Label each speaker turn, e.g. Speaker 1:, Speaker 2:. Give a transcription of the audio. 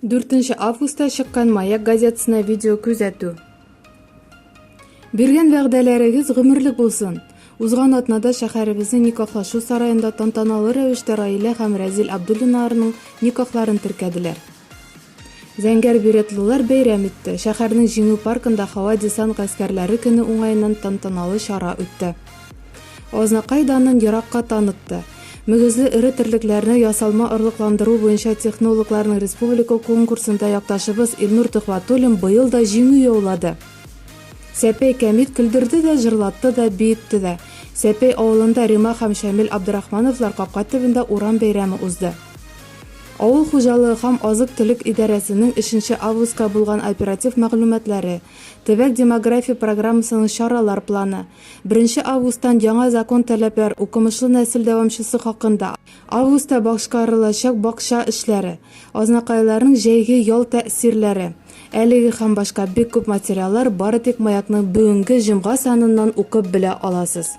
Speaker 1: Дүртенче августта чыккан Маяк газетасына видеокүзәтү. Биргән вәгъдәләрегез гомерлек булсын! Узган атнада шәһәребезнең никахлашу сараенда тантаналы рәвештә Раилә һәм Рәзил Абдуллиналарның никахларын теркәделәр. Зәңгәр беретлылар бәйрәм итте. Шәһәрнең Җиңү паркында һава-десант гаскәрләре көне уңаеннан тантаналы чара үтте. Азнакай данын еракка танытты. Мөгезле эре терлекләрне ясалма орлыкландыру буенча технологларның республика конкурсында якташыбыз Илнур Төхвәтуллин быел да җиңү яулады. Сәпәй кәмит көлдерде дә, җырлатты да, биетте дә. Сәпәй авылында Рима һәм Шәмил Абдрахмановлар капка төбендә урам бәйрәме узды. Авыл хуҗалыгы һәм азык-төлек идарәсенең өченче августка булган оператив мәгълүматлары, төбәк демография программасының чаралар планы, Беренче августтан яңа закон таләпләр укымышлы нәсел дәвамчысы хакында, августта башкарылачак бакча эшләре, азнакайларның җәйге ял тәэсирләре, әлеге һәм башка бик күп материаллар бары тик Маякның бүгенге җомга саныннан укып белә аласыз.